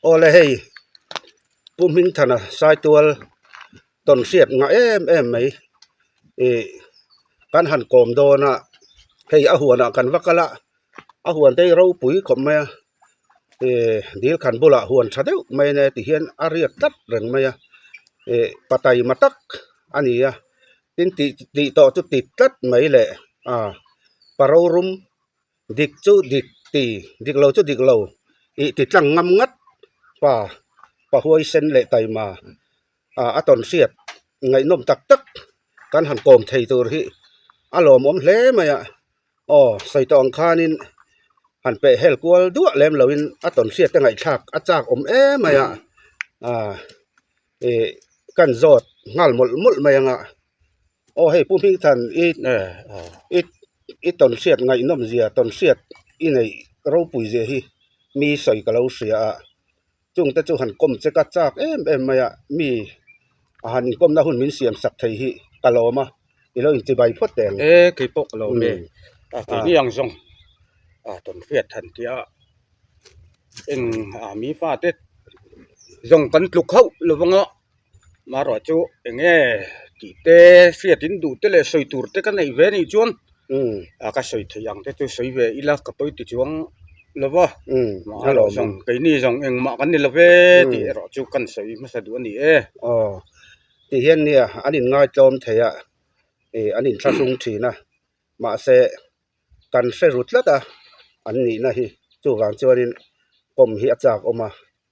Aw le hei, pu hming than a sai tual, ton siat nga em em mai. E, kan han kawm dawn a, hei a huan a kan va kal a, a huan te ropui khawp mai a. E, dil khan bul a huan tha deuh mai ne ti hian a riat tlat reng mai a. E, patai ma tak a ni a. Tin ti, ti tawh chu ti tlat mai le. A, pa ro rum, dik chu dik ti, dik lo chu dik lo. I ti tlang ngam ngat, pa, pa huaisen leh taima. A, a ton siat, ngaihnawm tak tak, kan han kawm thei tur hi. A lawmawm hle mai a. Aw, sawi tawh ang khanin, han pe hel kual duah lem loin, a ton siat te ngaihthlak, a chak awm em mai a. A, e, kan zawt nghal mawlh mawlh mai ang a. Aw, hei, pu hming than i, Eh, ah. i, i ton siat ngaihnawm zia, ton siat i nei ropui zia hi, mi sawi ka lo hria a. Chungte chu han kawm che ka chak em em mai a, mi a han inkawmna hun min siam sak thei hi ka lawm a, i lo inchibai phawt teng. E, kei pawh ka lawm e. Mm. A, kei Ah. ni ang zawng. A, ton hriat han tia. Eng, a, mi fate zawng kan tluk hauh lo vang a. Marawh chu eng nge tih te, hriat in duh te leh sawi tur te ka nei ve nih chuan. Mm. A, ka sawi thei ang te chu sawi ve ila ka pawi ti chuang lo va. Mm. Marawh zawng, keini zawng engmah kan ni lo ve Mm. tih erawh chu kan sawi hmasa duh a ni e. Aw. Ti hian nia, an inngaitlawm thei a, e, an inthlahrung ṭhin a. Mahse, kan hre ru tlat a, an nihna hi. Chuvang chuanin kawm hi a chak awm a,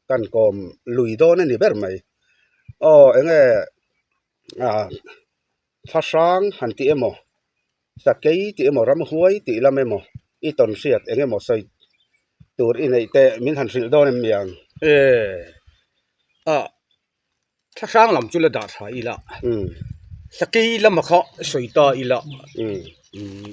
kan kawm lui dawn a ni ber mai. Aw, eng nge, a, thlahrang han tih emaw, sakei tih emaw, ramhuai tih lam emaw, i ton hriat eng emaw sawi tur i neih te min han hrilh dawn em mi ang? E, a, thlahrang lam chu la dah ṭha ila. Mm. Sakei lama kha sawi ta ila. Mm. Mm.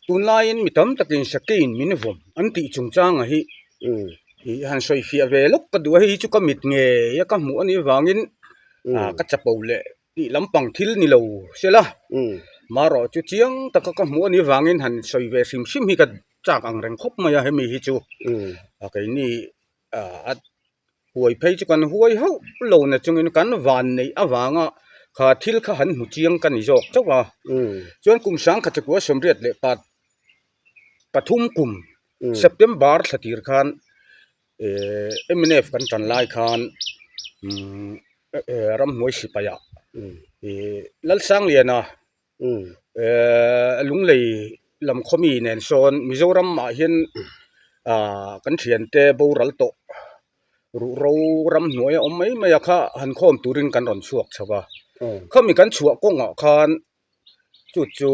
Tunlaiin mi tam takin sakeiin min vawm an tih chungchang a hi. Mm. Hi han sawi fiah ve lawk ka duh a, hi chu ka mit ngei a ka hmuh a nih vangin, Mm. a, ka chapo leh tih lampang thil ni lo sela. Mm. Marawh chu chiang taka ka hmuh a nih vangin han sawi ve hrim hrim hi ka chak ang reng khawp mai a, hemi hi chu. Mm. A, keini, a, a huai phei chu kan huai hauh lo na chungin kan vannei avanga kha thil kha han hmu chiang ka ni zawk chauh a. Mm. Chuan kum sangkhat zakua sawmriat leh pat pathum kum, Mm. September thla tir khan, eh, M N F kan ṭan lai khan, mm, eh, eh, ramhnuai sipaia, Mm. eh, Lalsangliana, Mm. eh, Lunglei lam khaw mi nen sawn Mizoram ah hian, ah, kan ṭhiante boral tawh ruh ro ramhnuai a awm mai mai a kha han khawm turin kan rawn chhuak chho va. Mm. Khami kan chhuah kawngah khan chu chu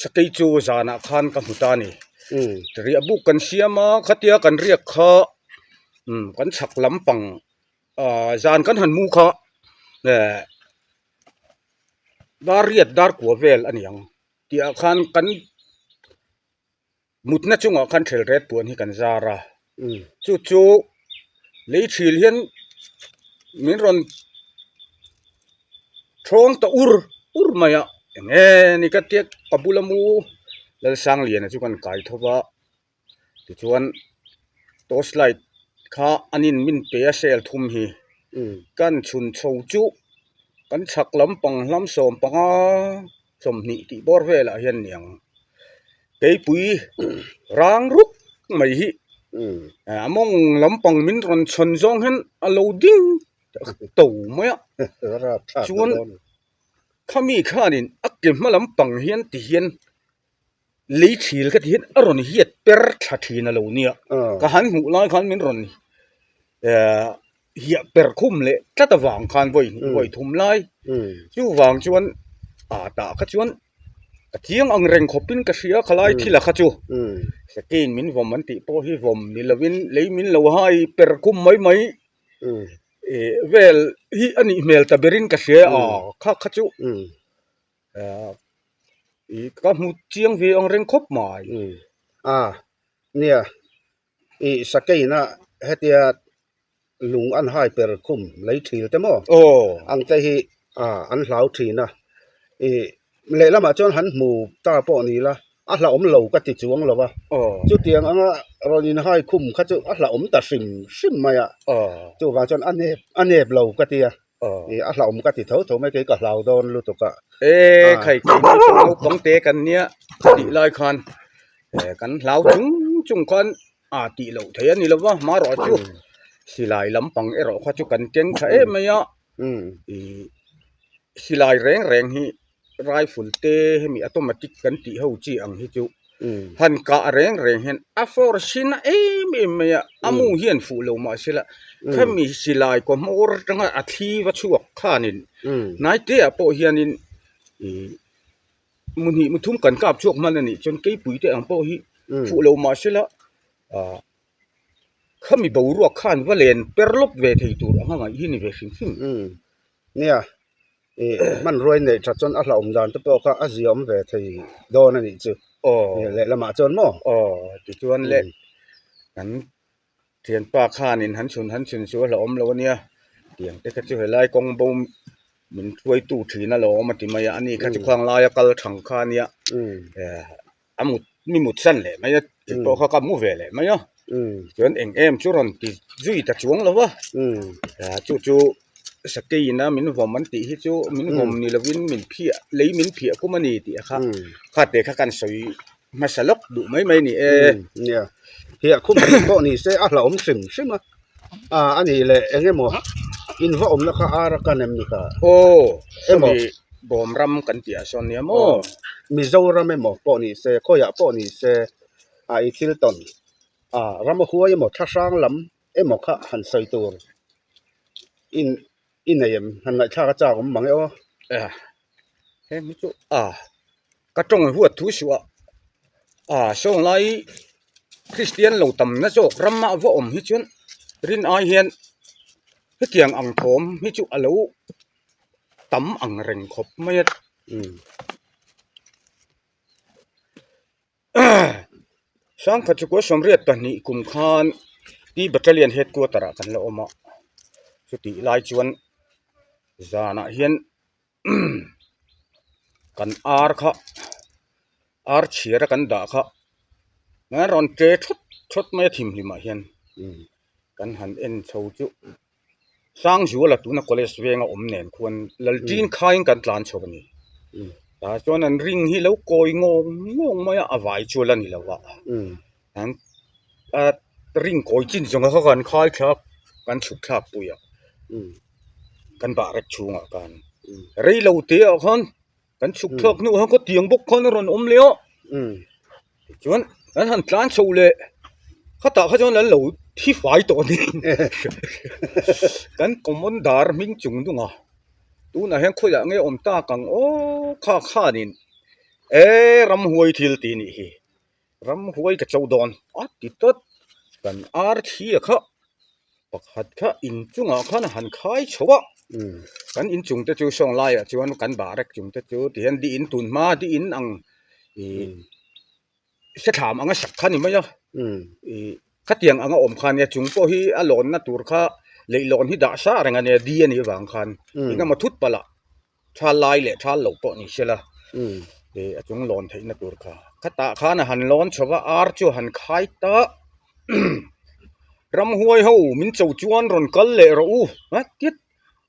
sakei chu zanah khan ka hmu ta ni. Mm. Riahbuk kan siam a, khatia kan riak kha, mm, kan chhak lampang, ah, zan kan han hmu kha, eh, dar riat dar kua vel a ni ang. Tia khan kan mutna chungah khan thel ret puan hi kan zar a. Mm. Chu chu lei thil hian min rawn thawng ta ur ur mai a. Eng nge ni ka tia ka bula mu Lalsangliana chu kan kai tho va. Tichuan torch light kha an in min pe a sel thum hi. Mm. Kan chhun chho chu kan chhak lampang hlam sawm panga sawmhnih tih bawr velah hian ni ang. Keipui rang ruk mai hi. Mm. A mawng lampang min rawn chhawn zawng hian a lo ding to mai a. Chuan khami khanin a ke hma lampang hian ti hian lei thil ka ti hian a rawn hiat per thla ṭhin a lo nia. Ah. Ka han hmuh lai khan min rawn, eh, hiah per khum leh tlat avang khan vawi, Mm. vawi thum lai. Mm. Chuvang chuan, a, tah kha chuan ka chiang ang reng khawpin ka hria khalai Mm. thila kha chu. Mm. Sakeiin min vawm an tih pawh hi vawm ni lovin, lei min lo hai per khum mai mai, Mm. eh, vel hi a nih hmel ta berin ka hria a, Mm. kha kha chu. Mm. Eh, i ka hmu chiang ve ang reng khawp mai. Mm. A, nia, i sakeiin a hetia lung an hai per khum lei thil te maw? Aw. Ang te hi, a, an hlau ṭhin a. I lehlamah chuan han hmu ta pawh ni la. ອາ ລະອົມເລົາກະຕິຈວງລະວະ. ເອີ ຈຸຕຽງອັນລະຣອນອິນໄຮຄຸມຂະຈຸ ອາ ລະອົມຕາຊິມຊິມໄມອະ. ເອີ ຈຸວາງຈົນອາເນບ ອາເນບເລົາກະຕິອະ. ເອີ ອາ ລະອົມກະຕິເຖົ້າໂທໄມເກກະລາວດອນລຸຕຸກະ. ເອ ອາ ໄຂ່ເກງເຮົາກອງເຕກັນເນຍ ຄະຕິລາຍຄານ ເອີ ກັນລາວຈຸງຈຸງຄານ ອາ ຕິເລົາເທນນີ້ລະວະ ມາລໍຈຸ ຊິລາຍລຳປັງເອລໍຄະຈຸກັນເກັ່ງຄະເອໄມອະ. ອືມ ຊິລາຍແຣງແຮງຮີ ລາຍຝຸນເຕ ມີອາໂຕມາຕິກກັນຕິເຮົາຈີອັງຮີຈຸ. ອືມ ຫັນກະແຣງແຮງຫັ້ນ ອາຟໍຊິນເອມເອມເມຍ ອາ ອືມ ໝູ່ຮຽນຟູເລົາມາຊິລະ. ອືມ ຄະມີຊິລາຍກວ່າໂມຣະຕັງອາທີວະຊວກຄານິນ. ອືມ ນາຍເຕອະໂປຮຽນນິນ ອືມ ມຸນຫິມຸນທຸມກັນກາບຊວກມັນນະນີ້ ຈົນເກຍປຸຍເຕອະອັງໂປຮີ ອືມ ຟູເລົາມາຊິລະ. ອາ ຄະມີເບົາຣວກຄານວະເລນເປີຣລົບເວໄທຕູຣອາຫາງອີ່ຫີນເວຊິງຊິງ. ອືມ ເນຍ ເອ ມັນຣວຍເນຈະຈົນອາລະອົມດານຕະໂປຄະອາຊິອອມເວໄທໂດນນິຈຶ. ອໍ ເນຍ ແລະລະມະຈົນມໍ. ອໍ ຕິຈວນແລະ ອືມ ອັນທຽນປາຄານິນຫັນຊຸນຫັນຊຸນສວລະອົມລະວະເນຍ ຕຽງແຕ່ຂະຈຸໃຫ້ລາຍກອງເບົາມິນຊ່ວຍຕູ້ຖີນະລອມາຕິມາຍາອັນນີ້ ອືມ ຂະຈຸຄວາງລາຍອາກາລທັງຄາເນຍ. ອືມ ເອີ ອາມຸດ ມີໝຸດຊັ້ນແຫຼະມາຍະ ອືມ ເກໂຕເຂົາກຳໝູເວແຫຼະມາຍະ. ອືມ ຈວນເອງແອມຈຸຣອນຕິຈຸຍຕະຈວງລະວະ. ອືມ ອາ ຈຸຈຸສະກີນະມິນຫວອມມັນຕິຮິຈຸ ມິນຫວອມ ອືມ ນີລະວິນ ມິນເພຍ ເລີຍມິນເພຍກຸມະນີຕິອະຄະ. ອືມ ຄາເຕຄະກັນສົຍມາສະລັກດຸໄມໄມນີ້ເອ. ອືມ ເນຍ ເພຍຄຸມໂປະນີ້ເຊ ອາລະອົມຊິມຊິມອະ. ອາ ອັນນີ້ແຫຼະ ເອງເອໝໍ ອິນວະອົມນະຄະ ອາຣະກະເນັມນີ້ກະ. ໂອ້ ເອໝໍ ມີບອມຣຳກັນຕິອາຊອນເນຍໝໍ. ອໍ ມີເຈົ້າຣຳເອໝໍ ໂປະນີ້ເຊ ໂຄຍະໂປະນີ້ເຊ ອາ ອີທິລຕອນ ອາ ຣຳມະຮວຍເອໝໍ ທະຊາງລຳເອໝໍຄະ ຫັນໄຊຕູ ອິນ ອິນເອມ ຫັນໄງຊາກະຈາກອມມັງເອ. ເອ ເຮມິຈຸ ອາ ກະຈົງຫົວທຸສວະ ອາ ໂຊງໄລ ຄຣິສຕຽນເລົາຕຳນະໂຊກ ຣຳມະວະອົມ ຮິຈຸນ ຣິນອາຍຮຽນ ຮິກຽງອັງໂທມ ຮິຈຸອະໂລ ຕຳອັງເຣັງຄົບມະຍັດ. ອືມ ຊາງຂະຈຸໂກສົມເຣດປະນິກຸມຄານ ຕີບັດຕະລຽນເຮັດກົວຕະລະກັນລະອົມມະ ສຸຕິລາຍຈວນ ຈານະຮຽນ ກັນອາຣຄະ ອາຣເຊຍຣະກັນດາຄະ ແມ່ນຣອນເຈທົດ ທົດແມ່ທິມລິມະຮຽນ. ອືມ ກັນຫັນເອັນເຊົາຈຸ ຊາງຢູ່ລະຕູນະໂກເລສເວງອະອົມແໜນຄວນ ລະ ອືມ ຈີນຄາຍກັນຕານໂຊບະນີ. ອືມ ຕາຈວນອັນຣິງຮີລາວກອຍງອງງອງມາອະວາຍຈວນລະນີລະວະ. ອືມ ຫັ້ນ ອາ ຣິງກອຍຈິນຈົງກະຄັນຄາຍຄັກ ກັນຊຸກທາກປຸຍອະ. ອືມ ກັນບາເຣັກຊຸງອະກັນ ອືມ ເຣລາວເຕອະຄັນ ກັນຊຸກທາກ ອືມ ນຸຮະກະຕຽງບົກຄັນຣອນອົມເລອ. ອືມ ຈວນ ອັນຫັນຕານໂຊເລ ຄະຕະຂະຈອນລະໂລທີ່ຝາຍໂຕນີ້ ກັນກອມມົນດາຣມິງຈຸງດຸງອະ ຕູນະແຮງໂຄຍະເງອອມຕາກັງ ໂອ ຄາຄານິນ ເອ ຣຳຫວຍທິລຕີນີຮີ ຣຳຫວຍກະເຈົ້າດອນ ອາ ຕິດຕັດ ກັນອາຣທີຄະ ປະຂັດຄະ ອິນຈຸງອາຄານຫັນຄາຍໂຊວະ. ອືມ ກັນອິນຈຸງຕະຈູຊ່ອງລາຍອະ ຈວນກັນບາເຣັກຈຸງຕະຈູ ຕິເຫັນດີອິນຕຸນມາ ດີອິນອັງ ອີ ອືມ ສະຖາມອັງກະສັກຄະນີ້ມາຍະ. ອືມ ອີ ຄະຕຽງອັງກະອົມຄານເນຍ ຈຸງໂປຮີອາລອນນະຕູຣຄະ ເລລອນຮີດາຊາແຮງອະເນຍ ດີອະເນຍວາງຄານ ອືມ ອີກະມາທຸດປະລະ ທາລາຍແລະທາລເລົາເປາະນີ້ເຊລະ. ອືມ ເອ ອາຈຸງລອນໄທນະຕູຣຄາ ຄະຕາຄານະຫັນລອນຊະວະອາຣໂຈຫັນຄາຍຕາ ຣຳຫວຍເຮົາມິນເຈົ້າຈວນຣອນກັນແລະຣະອູ ມາຕິດ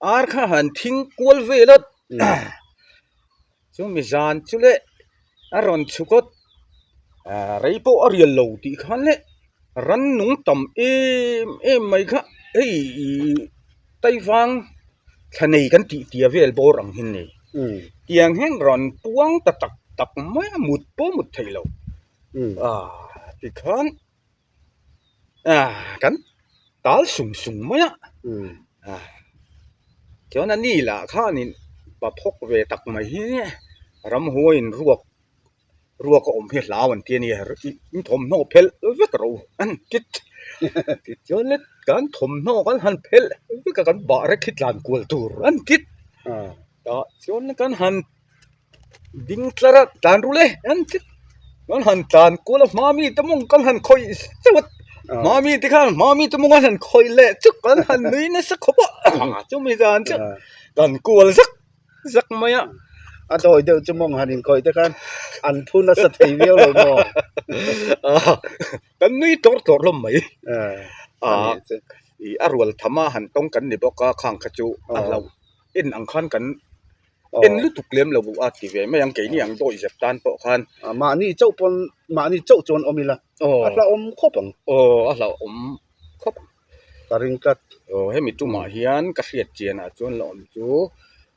ອາຣຄະຫັນທິງກວນເວລະ ອືມ ຊຸມິຈານຈຸເລ ອາຣອນຊຸກອດ ອາ ເຣໂປອາຣຽນໂລຕິຄັນເລ ຣັນນຸງຕຳເອມເອມໄມຄະ ເອີ ໄຕຫວັງ ທະເນກັນຕິເຕຍເວລໂບຣັງຫິນເນ ອືມ ກຽງແຮງຣອນປວງຕະຕັກຕັກມາມຸດໂປມຸດໄທເລົາ ອືມ ອາ ຕິຄັນ ອາ ກັນ ຕາລສຸງສຸງມາຍະ ອືມ ອາ ເຈົ້ານັ້ນນີ້ລະຄານິນ ປະພົກເວຕັກມະຮີ ຣຳຫວຍນຣວກ ຣວກກະອົມເຮັດລາວອັນເຕຍນີ້ ທອມນໍເພັນເວກໂຣ ອັນກິດ ກິດເຈົ້າເລັດ ການທອມນໍກັນຫັນເພັນເວກກັນບາເຣັກຄິດລານກວນຕູຣ ອັນກິດ ອາ ກະເຈົ້ານັ້ນກັນຫັນ ດິງຕະລະຕານຣູເລ ອັນຕິດ ມັນຫັນຕານກູລະ ມາມີຕະມຸງກັນຫັນຄອຍສະຫວັດ ເອີ ມາມີຕິຄັນ ມາມີຕະມຸງກັນຫັນຄອຍແລະ ຈຸກກັນຫັນນຸຍນະສະຂອບ ຈຸມີຕານຈຸ ເອີ ກັນກູລະສັກ ສັກມາຍະ ອ ອາ ໂດຍ ເດີ ຈະມອງຫັນເຫັນຂ້ອຍແຕ່ຄັນ ອັນພຸ້ນນະສະໄຖວຽວເລີຍບໍ່ ອາ ກັນນຸ້ຍໂຕດໆລົມໄໝ ເອີ ອາ ອັນນີ້ ອີ ອາ ຣວນທຳມາຫັນຕົງກັນນີ້ບໍ່ກະຂ້າງຂະຈຸ ອໍ ອັນລາວ ເອັນອັງຄານກັນ ອໍ ເອັນລຸຕຸກເລັມລາວອາຕິເວ ມາຍັງໄກນີ້ຍັງໂດຍເຈັບຕານເປາະຄານ ອາ ມານີ້ເຈົ້າປົນ ມານີ້ເຈົ້າຈວນອອມອີລະ ອໍ ອັດລະອອມຄົບອັງ ອໍ ອັດລະອອມ ຂອບ ກະຣິງກັດ ເອີ ເຮັດມີຕຸມາ ອືມ ຮຽນກະເສດຈຽນອາ ຈວນລະອອມຈູ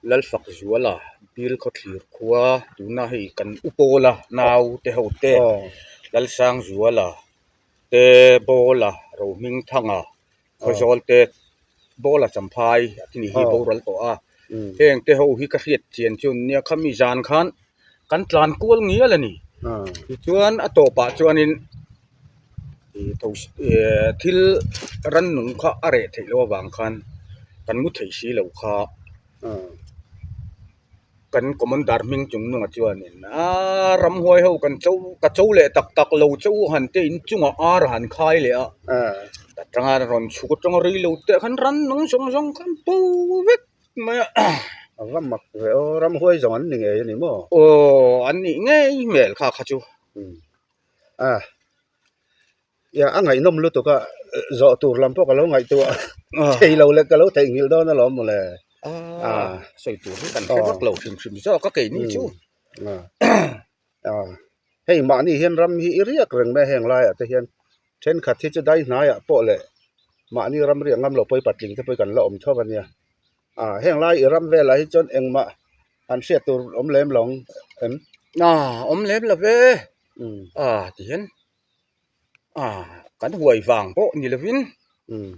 ລາລະຝັກຢູ່ລະ ບິລເຂົາຖີຣຂົວ ຕູນາໃຫ້ກັນອຸໂປລະ ນາວແຕ່ເຮົາແຕ່ ອໍ ລາລະຊ້າງຢູ່ລະ ແຕ່ບໍ່ລະ ເຮົາມິງທັງອາ ອໍ ເຂົາຈອລແຕ່ບໍ່ລະຈຳພາຍ ອາ ທີນີ້ ອໍ ຮີບໍ່ຣອນໂຕອາ ອືມ ແຮງແຕ່ເຮົາຮີກະເສດຈຽນຈຸນເນຍ ຄຳມີຈານຄານ ກັນຕານກວນເງືອລະນີ້ ອ່າ ຈວນອະໂຕປະຈວນນິນ ເອີ ເທົ່າ ເອີ ທິລຣັນນຸງຄະອະເຣໄທລະວະວາງຄັນ ກັນມຸໄທຊີລາວຄາ ອ່າ ກັນກອມມານດາຣມິງຈຸງນຸງອາຈວນນິນ ອາ ຣຳຮວຍເຮົາກັນເຈົ້າ ກະເຈົ້າແລະຕັກຕັກລາວເຈົ້າຫັນເຕອິນຈຸງອາອາຣະຫັນຄາຍແລະ ອ່າ ຕະຕະງານຣອນຊູກະຕະງາຣີລາວແຕະຄັນຣັນນົງຊົງຊົງຄັນປູເວັກ ມາ ອາ ລຳມັກເວ ໂອ ລຳຫ້ວຍສອງອັນນີ້ເອນີ້ໝໍ ໂອ ອັນນີ້ເງຍແມ່ນຄ່າຂະຈູ ອືມ ອາ ຢາອາໄງນົມລຸຕຸກະ ເຈາະຕູລຳປອກກະລາວໄງຕົວ ເທລາວເລັກກະລາວເທງຫິລດອນນະລອມແລ ອາ ອາ ໃສ່ຕູກັນ ອໍ ເທບັກລາວຊຶມໆ ເຈາະກະເກນີ້ ອືມ ຈູ ອາ ອາ ເຮີຍ ມະນີ້ຮຽນຣຳຮີຮຽກເລັ່ງແມ່ແຮງຫຼາຍອະ ແຕ່ຮຽນເທັນຂັດທີ່ຈະໄດ້ນາຍອະ ໂປະແຫຼະ ມະນີ້ຣຳຮຽກງາມລາວປອຍປັດລິງ ຈະປອຍກັນລະອົມເທົ່າບັນເນຍ ອາ ແຮງຫຼາຍອີຣຳແວລາຮີຈົນເອັງມະ ອັນເສຍຕູອອມແຫຼມຫຼອງ ເຫັນ ອາ ອອມແຫຼມລະເວ ອືມ ອາ ທີ່ເຫັນ ອາ ກັນຫ້ວຍຫວ່າງໂປະນີ້ລະວິນ ອືມ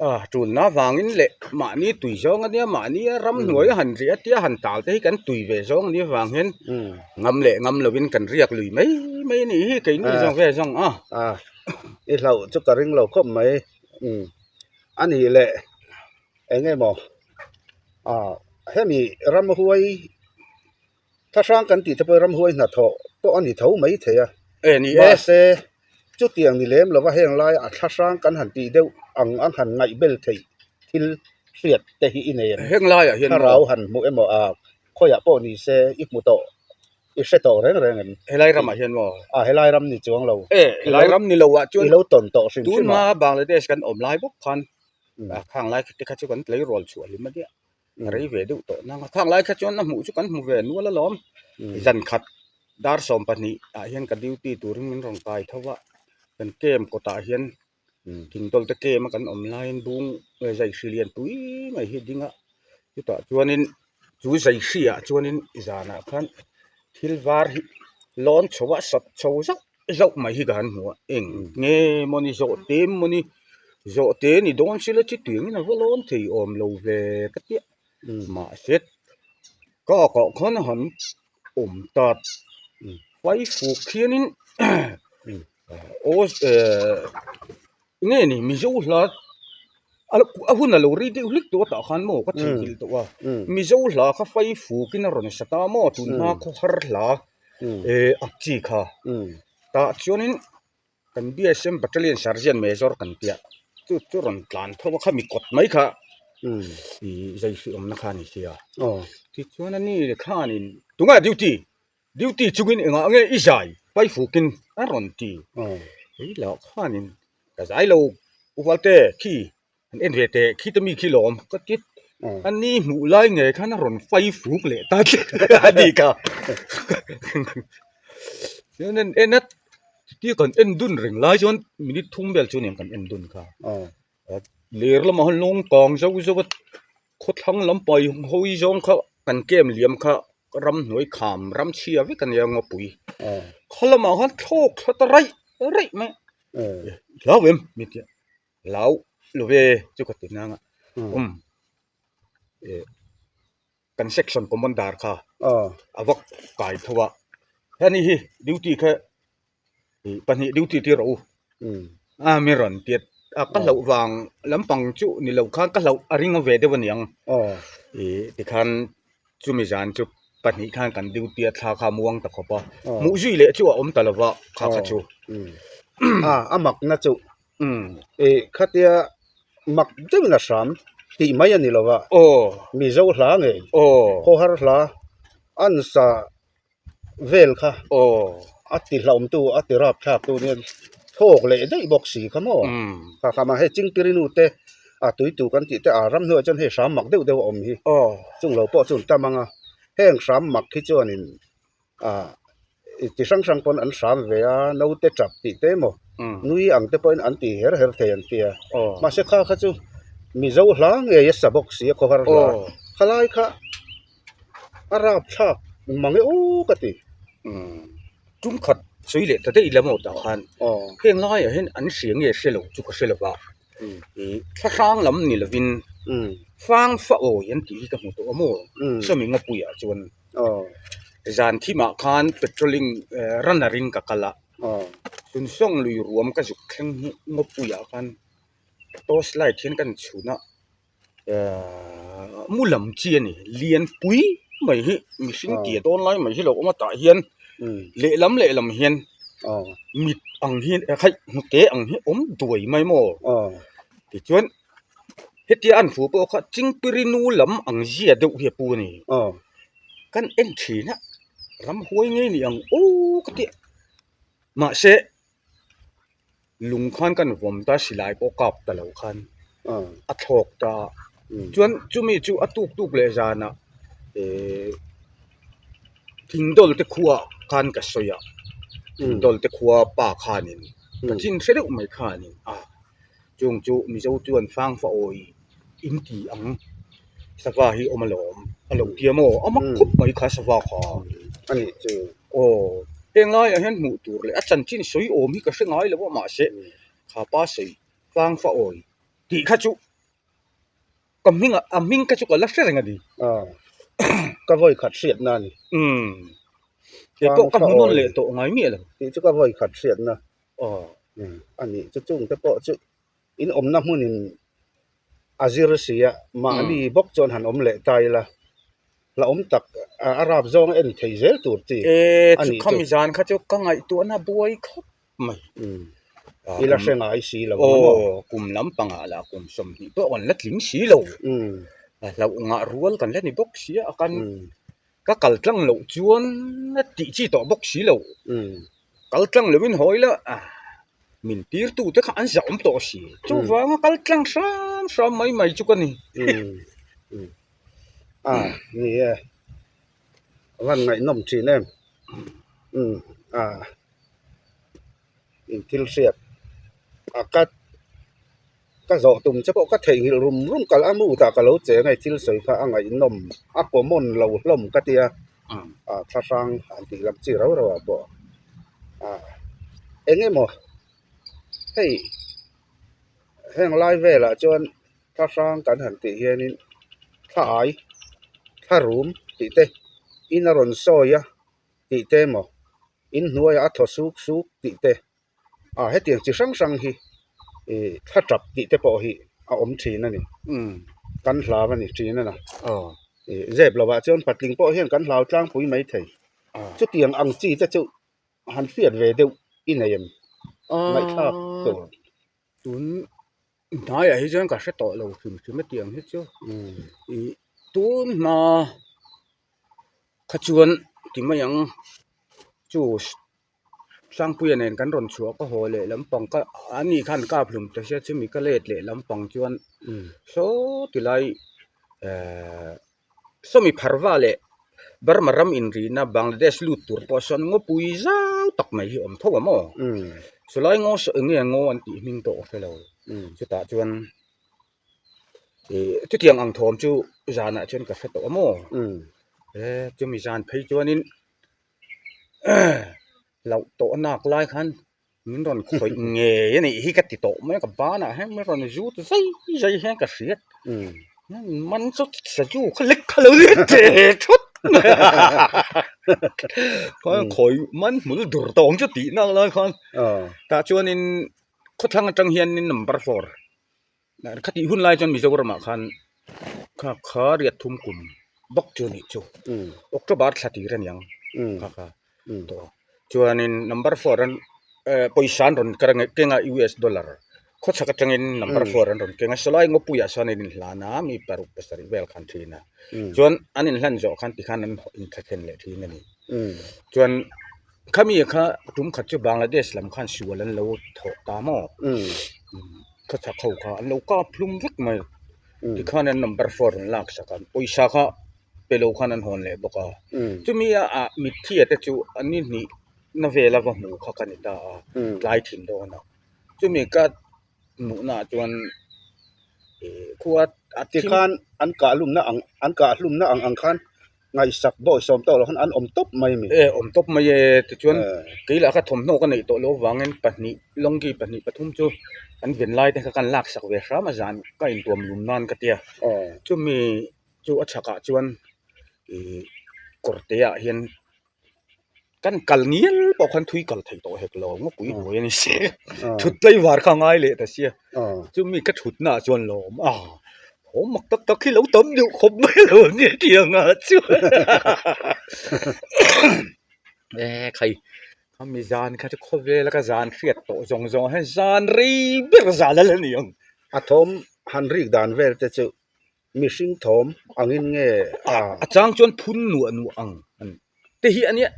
ອາ ຕູນນາຫວ່າງນີ້ແຫຼະ ມະນີ້ຕຸຍຈອງອັນເນຍ ມະນີ້ຣຳ ອືມ ໜວຍຫັນເຣຍເຕຍຫັນຕາລ ແຕ່ໃຫ້ກັນຕຸຍແວຈອງອັນເນຍຫວ່າງເຫັນ ອືມ ງຳແຫຼະງຳລະວິນກັນຮຽກລຸຍໄໝ ໄໝນີ້ ເຮີໄກນີ້ ອາ ຈອງແວຈອງ ອາ ອາ ອີເຫຼົ່າຈຸກກະຣິງເຫຼົ່າຄົບໄໝ ອືມ ອັນນີ້ແຫຼະ ເອ ໄງໝໍ ອາ ເຮມີຣຳຫ້ວຍ ທະຊາງກັນຕິ ທະເປີຣຳຫ້ວຍນະເທາະ ໂຕອັນນີ້ເທົາໄມເທຍ ເອ ນີ້ເອ ມາເຊ ຈຸຕຽງນີ້ເລມລະວ່າແຮງຫຼາຍ ອາ ທະຊາງກັນຫັນຕິເດວ ອັງ ອັງຫັນໄງເບລເທ ທິລ ສຽດ ເຕຫິອີເນ ແຮງຫຼາຍອະ ຮາວຫັນ ໝູເອໝໍອາ ຂ້ອຍອະໂປະນີ້ເຊ ອີກໝູໂຕ ອີເຊໂຕແຮງແຮງ ເຮລາຍຣຳອະ ຮຽນບໍ່ ອາ ເຮລາຍຣຳນີ້ຈວງລາວ ເອ ເຮລາຍຣຳນີ້ລາວອະ ຈວນອີລາວຕົນໂຕ ຊິມ ຈວນມາບາງລະເດຊກັນອອມລາຍບໍ່ຄັນ ອືມ ອ່າ ຂ້າງຫຼາຍເຂົາເຈົ້າກັນໄລຣອນຊວນລິມມະເດຍ ອືມ ໄລເວດຸໂຕນາງ ຂ້າງຫຼາຍເຂົາເຈົ້ານຳໝູ່ຈຸກັນໝູ່ແວນົວລະຫຼອມ ອືມ ຈັນຂັດ ດາຣສອມປານີ ອາ ຮຽນກັນດິວຕີຕູຣິງມິນຣອງກາຍທະວະ ກັນເກມກໍຕາຮຽນ ອືມ ກິນໂຕລຕະເກມາກັນອອນລາຍບຸງ ເອີ ໃຈຊີລຽນຕຸຍໄມເຮັດດິງອະ ຈຸຕະຈວນນິນ ຈູໃຈເຊຍຈວນນິນ ຈານະຄັນ ທິລວາຣິ ລອນຊະວະສັດຊະວະສັກ ເຈົ້າໄມຮີກະຫັນຫົວເອັງ ອືມ ເງມໍນີ້ໂຊເຕມມໍນີ້ ໂຊເຕນີ້ດອນຊິລະຈິດເຕີງນີ້ນະ ວະລອນເທອອມໂລເວກະເຕຍ ອືມ ມາເຊັດ ກະກະຄອນຫັນ ອົມຕັດ ອືມ ໄຟຟູກຄຽນ ອືມ ໂອ ເອີ ເງນີ້ມີໂຊລາ ອາ ອາຫຸນນະໂລຣີຕິອຸລິກຕົວຕາຄານໂມກະເທ ອືມ ກິລຕົວ ອືມ ມີໂຊລາຄະໄຟຟູກິນນະຣອນສະຕາມໍຕຸນ ອືມ ນາໂຄຮາລາ ອືມ ເອ ອັກຈີຄາ ອືມ ຕາຈວນນິນ ກັນເບຍເຊັມບັດຕະລຽນຊາຣເຈນເມເຈີກັນເຕຍ ຈຸ ຈຸຣອນການ ເພາະວ່າເຂົາມີກົດໄມຄະ ອືມ ອີໃຈຊິອອມນະຄານີ້ເຊຍ ອໍ ທີ່ຈວນອັນນີ້ຄານີ້ ຕຸງອາດິວຕີ ດິວຕີຈຸງອິນເອງອາເງອີໃຈ ໄປຟູກິນອາຣອນຕີ ອໍ ເອີຍ ລາວຄານີ້ ກະໃຈໂລກ ອຸວັນເຕຄີ ອັນເອັນເວເຕ ຄີຕະມີຄີຫຼອມ ກະຕິດ ອໍ ອັນນີ້ໝູ່ລາຍແງຄະນະຣອນໄຟຟູກເລຕາ ອະດີກະ ເນນັ້ນເອັນນັດ ທີ່ກັນເອັນດຸນເລັ່ງລາຍຈວນ ມິນິດທຸງເບລຈວນເອງກັນເອັນດຸນຄະ ອໍ ເອີ ເລລະມາລົງກອງເຈົ້າ ເຈົ້າ ໂຄທັງລຳໄປ ໂຮຍຈອງຄະ ກັນເກມຫຼຽມຄະ ລຳໜວຍຂາມ ລຳເຊຍເວກັນຍາງມາປຸຍ ອໍ ຄະລະມາຮັນໂທກຄະຕະໄລ ໄລແມ່ ເອີ ລາວເວັມ ມິດຍາ ລາວ ລະເວ ຈຸກະຕິນາງ ອືມ ອືມ ເອີ ກັນເຊັກຊັນຄອມມານດາຄະ ອໍ ອາວັກກາຍທະວະ ແຮນີ້ ດິວຕີຄະ ປານີ ດິວຕີຕິໂຣ ອືມ ອາ ເມຣອນຕຽດ ອາ ກະເລົ່າຫວ່າງລຳປັງຈຸນີ້ລາວຄານ ກະເລົ່າອາຣິງເວເດວະນຽງ ອໍ ເອ ຕິຄານ ຈຸເມຈານຈຸປານີຄານກັນດິວຕຽດທາຄາມ່ວງຕະຂໍປະ ອໍ ໝູ່ຈຸຍເລຈຸອອມຕະລະວະ ຄາຄາຈຸ ອໍ ອືມ ອາ ອາມັກນະຈຸ ອືມ ເອ ຄະເຕຍ ມັກເດວນະສາມ ຕິໄມອັນນີ້ລະວະ ໂອ ມີໂຈລາເງ ໂອ ໂຄຮາລາ ອັນສະເວນຄະ ໂອ ອາຕິເຫຼົ່າມຕູ ອາຕິຣາບທາກຕູນີ້ ໂທກເລໄດ້ບົກສີຄະໝໍ ອືມ ຄະຄະມາເຮັດຈິງປີຣິນູເຕ ອາຕຸຍຕູກັນຕິເຕ ອາຣຳເຮືອຈົນເຮສາມໝາກເດີວເດີວອອມຮີ ໂອ ຈຸງເຫຼົ່າເປາະຈຸນຕາມັງອາ ແຮງສາມໝາກຄີຈວນ ອາ ອີກຕິສັງສັງປອນອັນສາມເວອາ ໂນເຕຈັບຕິເຕໂມ ອືມ ນຸຍອັງເຕປອນອັນຕິເຮຣເຮຣເທນເຕຍ ໂອ ມາເຊຄາຄະຈຸ ມີເຈົ້າຫຼາງເອຍສະບົກເສຍໂຄຮາ ໂອ ຄະລາຍຄະ ອາຣາບຊາກ ມັງເອໂອກະຕິ ອືມ ຈຸມຂັດສຸຍເລຕະເດອີລະໂມຕາຄານ ໂອ ເພງລາຍອະເຫັນອັນສຽງເອເຊໂລ ຈຸກະເຊລະວາ ອືມ ອີ ທະທາງລຳນີ້ລະວິນ ອືມ ຟາງຟະໂອຍອັນຕິກະຫູໂຕອະໂມ ອືມ ສະມິງງະປຸຍອາຈວນ ອໍ ຈານທິມະຄານ ເປັດໂຕລິງ ເອີ ຣັນນະຣິງກະກະລະ ອໍ ຊຸນຊົງລຸຍລວມກະຈຸກແຂ່ງງົບປຸຍອາຄານ ໂຕສໄລທຽນກັນຊຸນະ ເອີ ມູລຳເຈຍນີ້ ລຽນປຸຍໄມເຮ ມີຊິງເກໂຕນໄລໄມເຮ ລອກອອກມາຕະຮຽນ ອືມ ເລລຳເລລຳຮຽນ ອໍ ມິດອັງຮຽນ ເອີ ໄຄ ເກອັງຮຽນ ອົມດວຍໄມໂມ ອໍ ຕິຈວນ ເຮັດເຕຍອັນຟູເປີຂະຈິງປີຣິນູລຳອັງເຈຍເດວເຮປູນີ້ ອໍ ກັນເອັນທີນະ ລຳຫ້ວຍເງຍນີ້ອັງໂອກະຕິ ມະເຊ ລຸງຄານກັນຫວມຕາຊິລາຍປອກາບຕະເລົາຄານ ອາ ອາທອກຕາ ອືມ ຈວນຈຸມີຈຸອາຕຸກຕຸກເລຈານະ ເອ ທິງດົລເຕຄົວຄານກະຊອຍອະ ອືມ ທິງດົລເຕຄົວປາຄານິນ ອືມ ກະຈິນເສເດວໄມຄານິນ ອາ ຈຸງຈຸມີເຈົ້າຈວນຟາງຟະໂອຍ ອິນຕີອັງ ສະວາຮີອອມມາຫຼອມ ອາລົງເຕຍໂມ ເອົາມາ ອືມ ຄຸບໄມຄາສະວາຄາ ອືມ ອັນນີ້ຈື່ ໂອ ເພງລາຍອາເຫັນຫູຕູເລ ອາຈັນຈິນສຸຍໂອມຮີກະເຊງາຍລະວະມາເຊ ອືມ ຄາປາເຊ ຟາງຟະໂອຍ ຕິຄະຈຸ ກະມິງອະ ອາມິງກະຈຸກະລະເຊງະດີ ອາ ກະວອຍຂັດສຽດນານີ້ ອືມ ເຕໂປະກະຫູນົນເລໂຕະງາຍເມຍລະ ຕິຈຸກະວອຍຂັດສຽດນາ ອໍ ອືມ ອັນນີ້ຈຸຈຸງເຕໂປະຈຸ ອິນອົມນຳຫູນິນ ອາຊິຣະເຊຍ ມາ ອືມ ອັນນີ້ບົກຈອນຫັນອົມແລະໄຕລະ ລະອົມຕັກ ອາ ອາຣາບຈອງເອັນໄທເຊລຕູດຕິ ເອ ອັນນີ້ ຄຳມິຈານຂະເຈົ້າກະໄງຕົວນະບວຍຄັບມາ ອືມ ອາ ອີລະເຊງອາຍສີລະ ໂອ ກຸມລຳປັງອາລາກຸມສົມທີ່ຕົວອ່ອນລະຕິງສີລະ ອືມ ລະອຸງະຣວນກັນລະນີ້ບົກເສຍອາກັນ ອືມ ກະກັນຕລັງໂລຈວນນະຕິຈີໂຕບົກສີໂລ ອືມ ກັນຕລັງເລວິນຫອຍລະ ອາ ມິນຕີຣຕູເຕຄະອັນຈະອົມໂຕສີ ອືມ ຈູວ່າງະກັນຕລັງຊານຊານໄມໄມຈຸກະນີ້ ອືມ ອືມ ອາ ນີ້ເອ ວັນໄງນົມຊີແນມ ອືມ ອາ ອືມ ທິລເຊດ ອາກາດ ກະໂຈະຕຸມ ສະເພາະກະເທງຫິລລຸມ ລຸມກະລະອາມູຕາກະໂລເຈໄງ ທິລເຊຍຄະອາໄງນົມ ອາໂກມົນເລົາລົມກະເຕຍ ອາ ອາ ທະຊາງ ອັນຕິລຳຈີເລົາລະວະໂປ ອາ ເອເງໂມ ເຮີຍ ແຮງລາຍເວລາຈວນ ທະຊາງກັນຫັນຕິເຮນິນ ທະອາຍ ທະຣູມ ຕິເຕ ອິນນະລົນໂຊຍະ ຕິເຕໂມ ອິນຫົວຍາ ອາໂທສູກສູກ ຕິເຕ ອາ ເຮັດຕຽງຈິສັງສັງຮີ ເອ ທະຈັບ ຕິເຕໂປະຮີ ອາອົມທີນະນີ້ ອືມ ກັນລາວະນີ້ ທີນະນະ ເອີ ເອ ເຈັບລະວະ ຈວນປັດລິງໂປະຮຽນກັນລາວ ຈາງປຸຍໄມເທ ອາ ຈຸຕຽງອັງຈີຕະຈຸ ຫັນເຟດເວເດວ ອິນເນຍມ ອາ ໄມທາບໂຕ ຕຸນ ນາຍອາ ເຮັດຈັ່ງກະສະໂຕະເລົາ ຄຶມ ຄຶມມາຕຽງເຮັດເຈົ້າ ອືມ ອີ ຕູນມາ ຂະຈວນ ຕິມາຍັງ ຈູ ສ້າງປຸຍແນນກັນ ຣອນຊົ່ວກະຫໍເລ ລຳປອງກະ ອັນນີ້ຄັນກາບລຶມ ແຕ່ເສຍຊິມີກະເລດເລ ລຳປອງຈວນ ອືມ ໂຊຕິໄລ ເອີ ສະມິພັນວາເລ ບາຣມາຣຳອິນຣີນາ ບັງລາເດຊ ລູດຕູຣ ປອຊອນ ງົວປຸຍ ຈາວຕັກໄມ ຮີອຳໂທວະມໍ ອືມ ສຸໄລໂງ ສະເອເງໂງ ອັນຕິມິງໂຕເຊໂລ ອືມ ຈຸຕາຈວນ ເອ ຈຸຕຽງອັງໂທມ ຈຸຈານະ ຈວນກະເຊໂຕະໂມ ອືມ ເອ ຈຸມີຈານໄພຈວນນິນ ເອີ ລາວໂຕະນາກຫຼາຍຄັນ ມິນດອນຂ້ອຍເງຍນີ້ ຮີກະຕິໂຕະ ແມ່ນກະບານະ ແຮງມິນດອນຢູດໃສ່ໃສ່ແຮງກະເສຍດ ອືມ ມັນສຸດສະຢູ່ຄະເລັກຄະເລີເຕະຊຸດ ຂ້ອຍ ອືມ ຂ້ອຍມັນມືດຸລະຕອງຈຸຕິນາງຫຼາຍຄັນ ເອີ ຕາຈວນນິນ ໂຄທັງຈັງຮຽນນິນນຳເບີໂຟ ນະ ຄະຕິຮຸນລາຍຈອນມີເຈົ້າຣະມະຄັນ ຄາ ຄາຣຽດທຸມກຸມ ບັກເຈີນີຈູ ອືມ ອົກໂຕບາດສະຕິຣະນຍັງ ອືມ ຄາ ຄາ ອືມ ໂຕ ຈວນນິນນຳເບີໂຟ ເອີ ປົຍສານຣອນກະເກງອາ ຢູເອສ ໂດລາ Khawchhak aṭangin number four an rawn keng a, Salai Ngawpuia chuan an inhlan a, mi paruk pasarih vel khan ṭhin a. Chuan an inhlan zawh khan tikhan an inthla thlen leh ṭhin a ni. Chuan khami kha tum khat chu Bangladesh lam khan sual an lo thawh ta maw. Khawchhak ho kha an lo kap hlum vek mai. Tikhan an number four an laksak a, pawisa kha pe lo khan an hawn leh bawk a. Chumi a, a mitthi a te chu an ni hnih na vel a va hmu kha ka ni ta a, tlai thin dawn a. Chumi ka hmuhna chuan, e, khua a thim tikhan an kah hlumna ang, an kah hlumna ang ang khan ngaihsak bawh sawm tawh lo khan an awm tawp mai mi. E, awm tawp mai e, tichuan kei lah kha thawmhnaw ka neih tawh lo vangin pahnih, lawnggi pahnih pathum chu an ven lai te kha kan laksak ve hram a, zan ka intuam lum nan ka tia. Chumi chu a chhakah chuan, i, kawrte ah hian kan kal ngial pawh khan thui kal thei tawh hek lo, Ngawpui huai a ni se. Thut tlai var kha ngai leh ta sia. Chumi ka thutna chuan lawm a, hawm mak tak tak hi lo tam deuh khawp mai lo ni tiang a chuan. E khai, khami zan kha chu khawvel a ka zan hriat tawh zawng zawng a, he zan rei ber zan a la ni ang. A thawm han rik dan vel te chu mihring thawm angin nge a, a chang chuan phun nuah nuah ang an te hi a nia.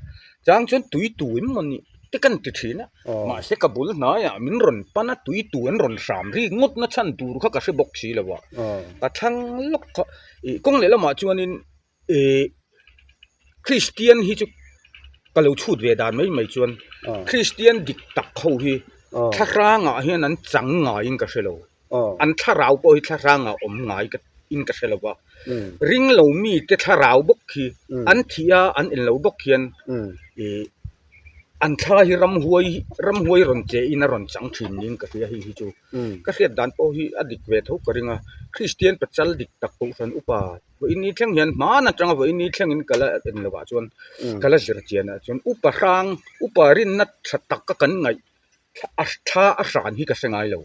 Chang chuan tui tu in maw ni te kan ti ṭhin a. Mahse, ka bul hnaiah min rawn pan a, tui tu an rawn hram ri ngawt na chhan tur kha ka hre bawk si lo a. Ka thlang lawk kha. I, kawng leh lamah chuanin, e, Kristian hi chu ka lo chhut ve dan mai mai chuan, Kristian dik tak ho hi thlahrangah hian an chang ngaiin ka hre lo. An thlarau pawh hi thlahranga awm ngai ka, in ka hre lo va. Ring lo mite thlarau bawk hi an thi a, an en lo bawk hian, i, an thla hi ramhuai, ramhuai rawn che in a rawn chang ṭhin niin ka hria hi, hi chu. Ka hriat dan pawh hi a dik ve tho ka ring a. Kristian pachal dik tak kohhran upa vawiin ni thleng hian hman aṭanga vawiin ni thlengin ka la en lovah chuan, ka la zir chian a chuan upa hrang, upa rinna ṭha tak ka kan ngaih a thla a hran hi ka hre ngai lo.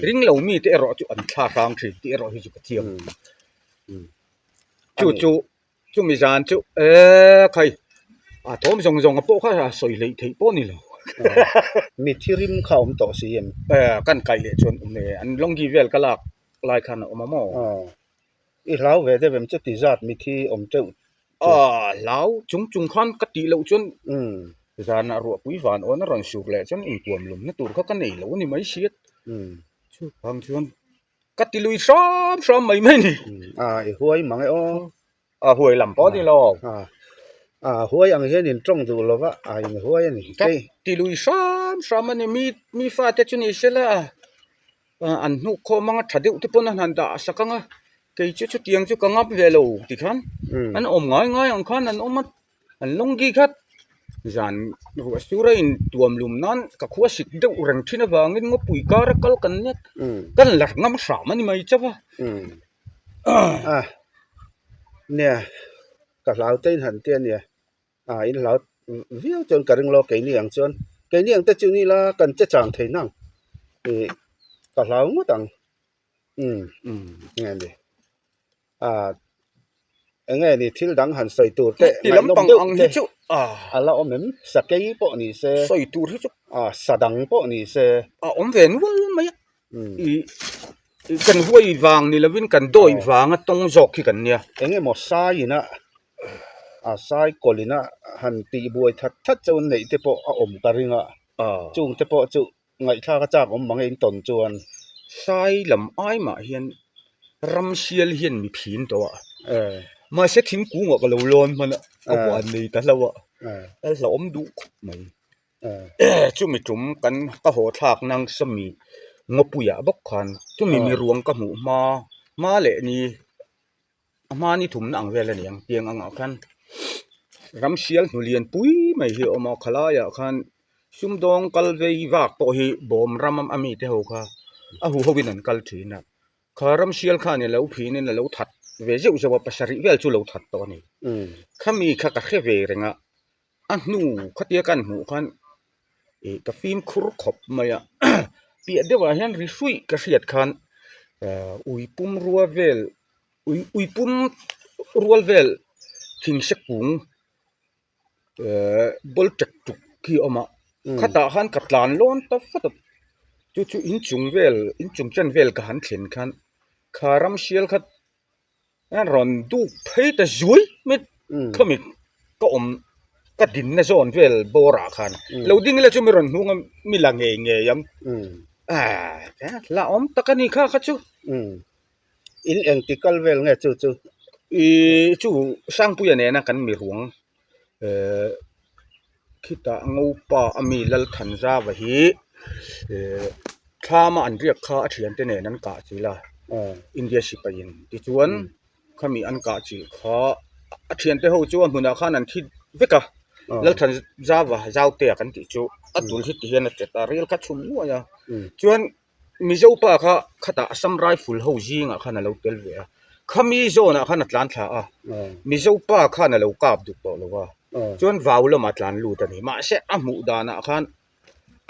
Ring lo mite erawh chu an thla hrang ṭhin tih erawh hi chu ka thiam. Chu chu, chumi zan chu, e, khai, a thawm zawng zawng a pawh kha a sawi hleih theih pawh ni lo. Mitthi rim kha awm tawh si em? E, kan kai leh chuan awm e, an lawnggi vel ka lak lai khan a awm a maw. I hlau ve deuh em chu ti zat mitthi awm teuh? A, hlau chung chung khan ka tih loh chuan, zana ruahpui van awn a rawn sur leh chuan intuam lum na tur kha ka nei lo a ni mai siat. Chu phang chuan ka ti lui hram hram mai mai ni. A, i huai mang e aw. A, huai lam pawh ni lo. A, huai ang hian in ṭawng duh lo va, a, in huai a ni. Ka ti lui hram hram a ni, mi, mi fate chu ni se la. A, an hnuk khawm anga ṭha deuh te pawn an han dah sak anga, kei chu chutiang chu ka ngam ve lo tikhan, an awm ngai ngai ang khan an awm a, an lawnggi kha zan ruah sura intuam lum nan ka khua sik deuh reng ṭhin avangin Ngawpui kara kal kan nia, kan lar ngam hram a ni mai chauh a. A, nia, ka hlau te in han tia nia. A, in hlau viau chuan ka ring lo, keini ang chuan, keini ang te chu ni la, kan che chang thei nang. I, ka hlau ngawt ang. Nge ni. A, enge ni, thil dang han sawi tur te, ti lampang ang hi chu. A, a la awm em, sakei pawh ni se. Sawi tur hi chu. A, sa dang pawh ni se. A awm ve nual mai a. I, i kan huai vang ni lovin kan dawi vang a tawng zawk hi kan nia. Enge maw sai ina, a, sai kawl ina han tih buai that that chauh an neih te pawh a awm ka ring a. Chung te pawh chu ngaihthlak a chak awm mang e in tawn chuan. Sai lam ai mah hian ramsial hian mi phin tawh a. Mahse, thingkungah ka lo lawn hman a, ka huan nei ta hlauh a. A hlauhawm duh khawp mai. Chumi tum kan, ka haw thlak nang sami Ngawpuiah bawk khan, chumi mi ruang ka hmuh hma, hma leh ni, a hma ni thumna ang vel a ni ang, tiang angah khan ramsial hnu lian pui mai hi a awm a, khalaiah khan sumdawng kal vei vak pawh hi bawm ram a mite ho kha a hu hovin an kal ṭhin a. Kha ramsial khan a lo phin in a lo that ve zeuh zeuh a, pasarih vel chu lo that tawh a ni. Khami kha ka hre ve reng a, a hnu khatia kan hmuh khan, e, ka fimkhur khawp mai a. Piah deuhah hian ri hruih ka hriat khan, e, uipum rua vel, ui, uipum rual vel thingse kung, e, bawltek tuk hi awm a. Khatah khan ka tlan lawn ta fat a. Chu chu in chung vel, in chung chen vel ka han thlen khan, kha ram sial kha, a rawn duk phei ta zui met. อืม khami ka awm ka dinna zawn vel bawra khan, อืม lo ding le chu mi rawn hnung a mi la ngei ngei ang. อืม a la awm tak a ni kha kha chu. อืม in engti kal vel nge chu chu? I chu Sangpuia nena kan mi ruang, eh, khita ngopa a mi Lalthanzava hi, eh, thlama an riak kha a thiante nen an kah chil a, eh, India sipai in. Tichuan, hmm, khami an kah chil kha a thiante ho chu a hmuna khan an thi vek a. Ah. Lalthanzava zaute a kan tih chu a, hmm, tul hi ti hian a chet a, rel kha chhum nuai a. Hmm. Chuan Mizo pa kha khata Assam Rifle ho zinga khan a lo tel ve a. Khami zawnah khan a tlan thla a. Ah. Mizo pa khan a lo kap duk tawh lo a. Ah. Chuan vau lama tlan lut a ni. Mahse, a hmuh danah khan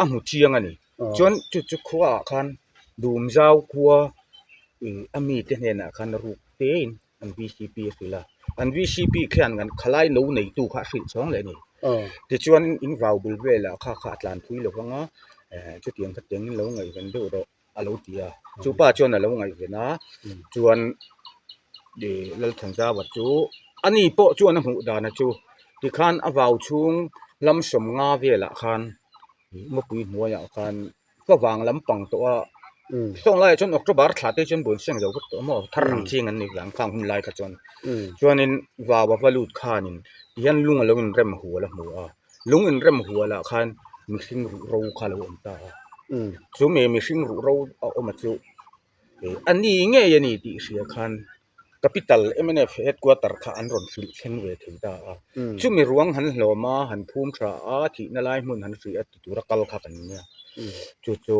a hmu chiang a ni. Ah. Chuan chu chu khuaah khan Dumzau khua, i, a mite hnenah khan ruk tein an V C P a hrilh a. An V C P khian kan khalai no neitu kha a hrilh chawng leh a ni. Ah. Tichuan in vau bul velah kha kha a tlan thui lo vang a. Eh, chutiang kha tiang in lo ngaihven deuh rawh a lo ti a. Ah. Chu pa chuan a lo ngaihven a. Hmm. Chuan, eh, Lalthanzava chu ani pawh chuan a hmuh dan a chu. Tikhan a vau chhung lam sawmnga velah khan, Mapui hnuaiah khan Khawvang lampang tawh a. Mm. Sawnglai chuan October thla te chuan buan seng zo vek tawh maw, thar rang, mm, ching an ni vang khang hun lai kha chuan. Mm. Chuanin vau a va lut khanin tihian lung a lo inrem hual a hmu a. Lung inrem hualah khan mihring ruh ro kha lo awm ta a. Mm. Chu mi mihring ruh ro a awm a chu, eh, ani ngei a ni tih hria khan capital M N F headquarter kha an rawn hrilh thleng ve thei ta a. Mm. Chumi ruang han hlawm a, han phum ṭha a, thihna lai hmun han hrilh a, ti tura kal kha kan nia. Mm. Chu chu,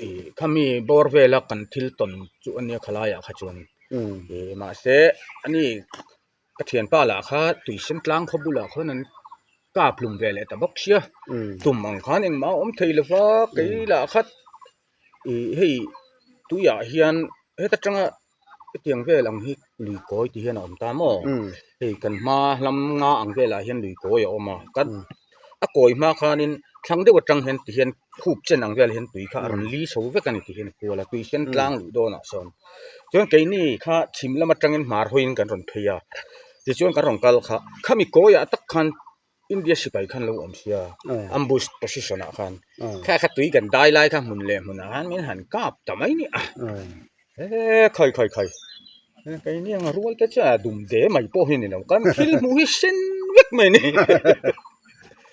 i, khami bawr vela kan thil tawn chu a nia khalaiah kha chuan. Mm. I, mahse, ani ka thianpa lah kha Tuisen tlang khaw bulah khawn an kap hlum ve leh ta bawk sia. Mm. Tum ang khan engmah a awm thei lo va, kei, mm, lah kha, i, hei tuiah hian heta ṭanga hetiang vel ang hi lui kawi ti hian a awm ta maw? Mm. Hei kan hma lam nga ang velah hian lui kawi a awm a. Kan, mm, a kawi hma khanin thlang deuh aṭang hian ti hian khup chen ang vel hian tui kha a rawn, mm, li chho vek a ni ti hian a kual a, Tuisen, mm, tlang luh dawnah sawn. Chuan keini kha chhim lam aṭangin hmar hawiin kan rawn phei a. Tichuan kan rawn kal kha, khami kawiah tak khan India sipai khan lo awm sia. Ah. Ambush position-ah khan. Ah. Kha kha tui kan dai lai kha hmun leh hmunah khan min han kap ta mai ni a. Ah. E, khai, khai, khai. E, keini ang rual te cha dum de mai pawh hi ni lo. Kan thil hmuh hi sen vek mai ni.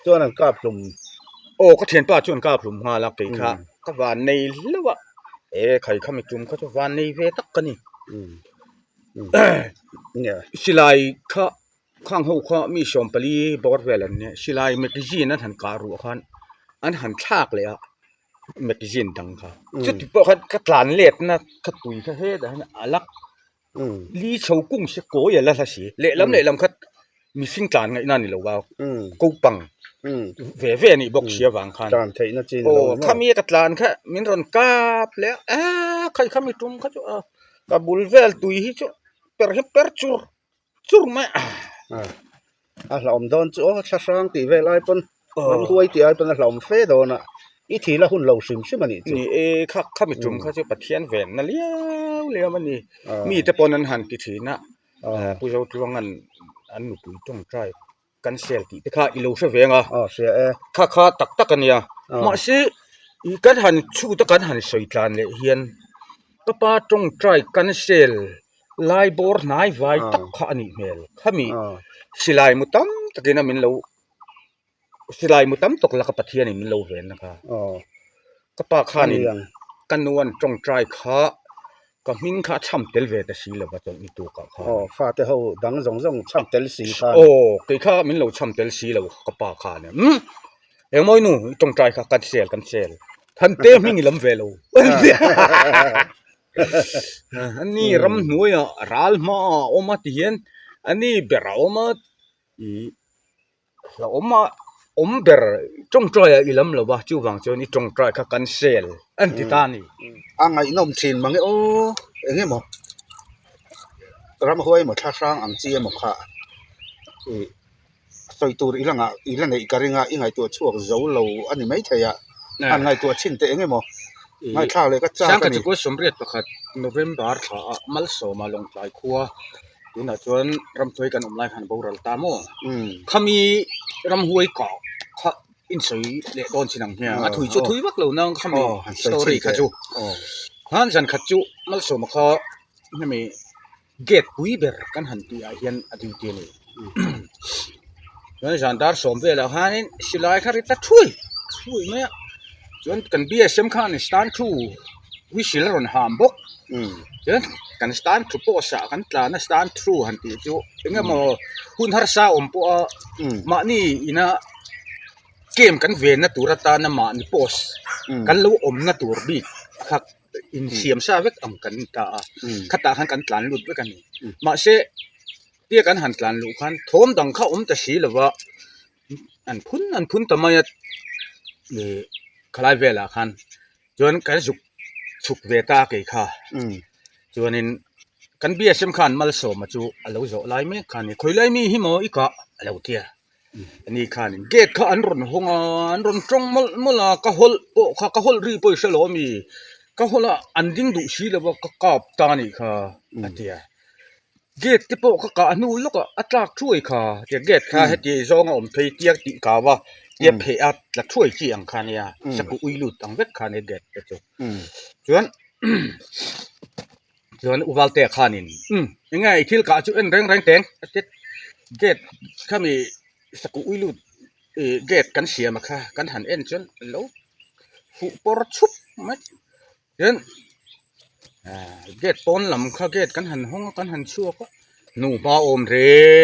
Chuan an kap hlum. Aw, ka thianpa chuan kap hlum nghal a, kei kha, mm, ka vannei hlauh a. E, khai, khami tum kha chu vannei ve tak ka ni. Mm. Mm. Nia. Silai kha khang ho kha mi sawmpali bawr vel an nia, silai magazine an han kah ruh khan an han thlak leh a, magazine dang kha. Mm. Chuti pawh khan ka tlan letna kha tui kha hetah hian a lak, mm, li chho kung se kawi a la hla si. Lehlam, mm, lehlam kha mihring tlan ngaihna ni lo va. Mm. Ko pang. Mm. Ve ve a nih bawk, mm, sia vang khan. Tlan theihna chi ni lo. Aw, maw? Khami ka tlan kha min rawn kap leh a, a, khai khami tum kha chu a, ka bul vel tui hi chu per hi per chur. Chur mai. A, a hlauhawm dawn chu, aw, thlahrang tih vel ai pawn, aw, ramhuai tih ai pawn a hlauhawm fe dawn a. I thih la hun lo hrim hrim a nih chu. Ni e, kha, khami tum, mm, kha chu Pathian venna liau liau a ni. A. Mite pawn an han ti ṭhin a. A. A, Pu Zotluangan an nupui ṭawngṭai kan sel tih te kha i lo hre ve ang a. A, hria e. Kha, kha tak tak a nia. A. Mahse, i kan han chhut a kan han sawi tlan leh hian ka pa ṭawngṭai kan sel lai bawr hnai vai, a, tak kha a nih hmel. Khami, a, silai mu tam takin a min lo, silai mu tam tak laka Pathianin min lo venna kha. A. Ka pa khanin, aniang, ka nuan ṭawngṭai kha, ka hming kha a chham tel ve ta si lo va chuan i tukah khan. Aw, fate ho dang zawng zawng chham tel si khan. Aw, kei kha min lo chham tel si lo ka pa khan. Hmm? Engmaw nu, i ṭawngṭai kha kan sel, kan sel. Thante hming i lam ve lo. Ani, hmm, ram hnuaia ral hmaa awm a ti hian, ani bera awm a, i, hlauhawm a, awm ber, ṭawngṭaia i lam lo va, chuvang chuan i ṭawngṭai kha kan sel an ti ta ni. Mm. A ngaihnawm ṭhin mange aw, eng emaw, ramhuai emaw, thlahrang ang chi emaw kha, i, sawi tur i la ngah, i la neih ka ring a, i ngaihtuah chhuak zo lo a ni mai thei a. ອັນໄງຕົວຊິນເຕເອງເໝາະ ໄງທາເລກະຈາກະນິ ສາງກະຈຸກະສົມເຣດປະຄາດ ໂນເວັມເບີ ຂາມາລະໂສມາລົງຫຼາຍຄົວ ຢູ່ນະຈວນຣຳໂທຍກັນອົມລາຍຫັນບໍ່ຣອນຕາໂມ ຂະມີຣຳຫວຍກອກ ຂະອິນເສີຍເລກອນຊິນັງເຮຍ ອາທຸຍຈຸທຸຍວັກເຫຼົ່ານາງຂະມີສະຕໍຣີຂະຈຸ ຮານສັນຂະຈຸ ມາລະໂສມາຂະ ນະເມ ເກດປຸຍເບຣກັນຫັນຕີອາຮຽນອະດິວເຕນີ ເນາະ ຈານດາຣສອມເວລາຫານີ້ ຊິລາຍຄາຣິຕາຊ່ວຍ ຊ່ວຍແມ່ ຈວນກັນເບຍເຊມຄານສະຕານທູ ວິຊິລຣອນຫາມບົກ ຈວນກັນສະຕານທູໂປສາກັນຕານສະຕານທູຫັນຕິຈຸ ເອງມາ ຮຸນຮາສາອົມໂປ ມະນີອີນະ ເກມກັນເວນນະຕູຣະຕານະມະນີໂປສ ກັນລາວອົມນະຕູຣບີກ ຄັກ ອິນສຽມຊາເວັກອຳກັນຕາ ຄະຕາຫັນກັນຕານລຸດເວກັນ ມະເຊ ເຕຍກັນຫັນຕານລຸຄັນ ໂທມດັງຄະອົມຕະສີລະວະ ອັນພຸ້ນ ອັນພຸ້ນຕະມະຍະ ເອ ຄະລາຍເວລາຄັນ ຈວນກັນສຸກ ສຸກເວຕາເກຄາ ຈວນນິນ ກັນເບຍເຊມຄານມາລະໂສມາຈຸ ອາລາວໂຈລາຍເມຄານີ້ ຄອຍລາຍມີຫິມໍອີກະ ອາລາວເຕຍ ອັນນີ້ຄານີ້ ເກດຄາອັນຣອນຫົງ ອັນຣອນຈົງມໍລາ ກະໂຮລໂປ ຄະກະໂຮລຣີໂປຍສະຫຼອມີ ກະໂຮລອັນດິງດຸຊີລະວະ ກະກາບຕານີຄາ ອາເຕຍ ເກດຕິໂປກະກະອະນຸລະກະອາຕາກຊ່ວຍຄາ ເຕຍເກດຄາເຮັດເຕຍຈອງອອມເພຍເຕຍຕິກາວະ ເຕຍເພອາຕລະຊ່ວຍຈີອັງຄາເນຍ ສະກຸອຸຍລຸດອັງເວັກຄາເນເກດເຕຍ ຈວນ ຈວນອຸວາລເຕຄານິນ ອື ຍັງໄງ ທິລກະຈຸເອັນແຮງແຮງແຕງ ເກດ ເກດຄາມີສະກຸອຸຍລຸດ ເອ ເກດກັນເສຍມາຄາ ກັນຫັນເອັນຈົນໂລ ຟຸປອຣຊຸບມາ ເກດ ອາ ເກດປອນລຳຄະ ເກດກັນຫັນຫົງ ກັນຫັນຊົ່ວກະ ໜູປາໂອມເຣ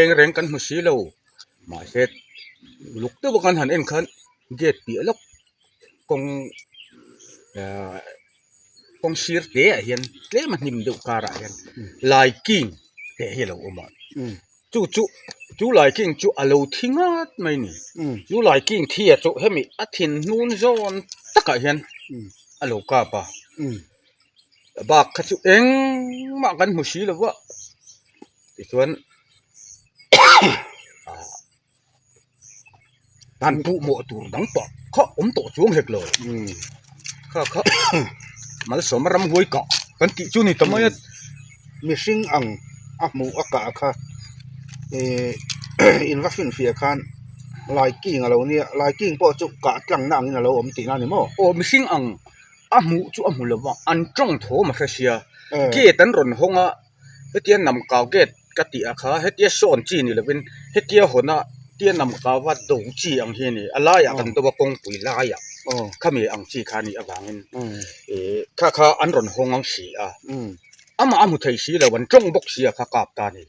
ງເຣງກັນຫູຊີໂລ ມາເຊັດ ລຸກເຕີບກັນຫັນເອັນຄັນ ເກດເປຍລອກ ກົງ ເອີ ກົງຊີຣເຕອະເຫັນ ເຕມານິມດຸກາລະເຫັນ ລາຍກິງເຕເຮໂລໂອມາ ຈຸ ຈຸ ຈຸລາຍກິງ ຈຸອາໂລທິງາດໄມນີ້ ຈຸລາຍກິງເທຍ ຈຸເຮມິ ອາທິນນູນຈອນ ຕະກະເຫັນ ອາໂລກາປາ ບາກຂະຈຸເອັງມາກັນຫູຊີລະວະ ຕິຊວນ ອາ ຕັນປຸໂມອະຕູດັງປະ ຂະອົມໂຕະຈວງເຮັກເລີຍ ອືມ ຂະ ຂະ ມາລະໂສມາລຳຫວຍກະ ກັນຕິຈຸນີ້ຕະມະຍະ ມີຊິງອັງ ອະໝູອາກະຄະ ເອ ອິນວາຟິນຟີອາຄານ ລາຍກິງອາລາວເນຍ ລາຍກິງປະຈຸກະຕລັງນາງອິນອາລາວອົມຕິນານິໂມ ໂອ ມີຊິງອັງ ອະໝູຈຸອະໝູລະວະ ອັນຈ້ອງໂທມາເຊຍ ເກຕັນຣອນຫົງອະ ເຮເຕຍນຳກາວເກຕກະຕິອາຄາ ເຮເຕຍສອນຈີນີ້ລະເວັນ ເຮເຕຍຫົນນະ ເຕຍນຳກາວະໂດງຈີອັງເຮນີ້ ອະລາຍອະກັນຕະວະກົງປຸຍລາຍອະ ຄະເມອັງຈີຄານີ້ອະຫວ່າງເຫັນ ເອ ຄາຄາອັນຣອນຫົງອັງຊີອະ ອະມາອະໝູໄທຊີລະວັນຈົງບົກເຊຍຄາກາບຕານີ້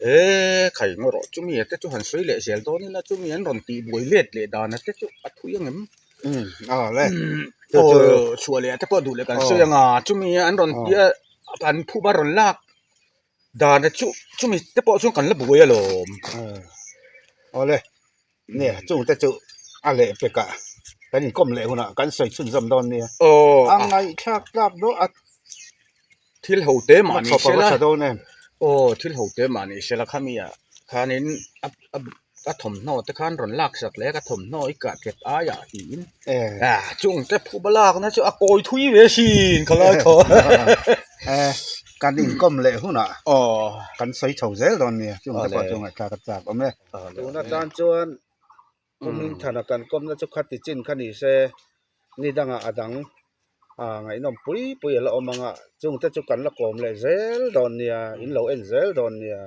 ເອ ໄຂງໍ ຈຸມີແຕ່ຈຸຫັນສວຍເລເຊລໂຕນີ້ລະ ຈຸມີອັນຣອນຕີບວຍເລດເລດານະ ແຕ່ຈຸອະທຸຍງ ອືມ ອໍ ແລະ ໂອ ສວຍເລ ແຕ່ພໍດູແລກັນ ສວຍງາ ຈຸມີອັນຣອນເຕຍ ອັນຜູ້ບາຣອນລາກ ດານະ ຈຸ ຈຸມີແຕ່ພໍຊຸນກັນລະບວຍອາລົມ ອໍ ເລີຍ ເນຍ ຈຸງແຕ່ຈຸ ອາເລເປກະ ກະນິນກົມເລຫຸນນະ ກັນສວຍຊຸນຈຳດອນເນຍ ໂອ ອັງໄງຄາກລາບໂດອະ ທິລເຮົາເຕມານິເຊລະ ໂອ ທິລເຮົາເຕມານິເຊລະ ຄາມີອະ ຄານິນ ອະ ອະ ອະຖົມໂນ ແຕ່ຄານຣອນລາກສັກແລກະຖົມໂນ ອີກະເກັບອາຍາຕີນ ເອ ອາ ຈຸງແຕ່ຜູ້ບາລາກນະ ຈຸອະໂກຍທຸຍເວຊີນ ຄະລາຍຂໍ ເອ ກະນິນກົມເລຫຸນນະ ອໍ ກັນໃສ່ເຖົາແຊລດອນເນຍ ຈຸງແຕ່ພໍຈຸງອາຈາກະຈາກອອມເນຍ ອາ ດຸນະຕານຈວນ ອືມ ກຸມມິງທານະກັນກົມນະ ຈຸຄັດຕິຈິນຄະນີເຊ ນິດັງອາດັງ ອາ ໄງນອມປຸຍປຸຍລະອອມມະງະ ຈຸງແຕ່ຈຸກັນລະກອມແລເຊລດອນເນຍ ອືມ ອິນເລົາເອັນເຊລດອນເນຍ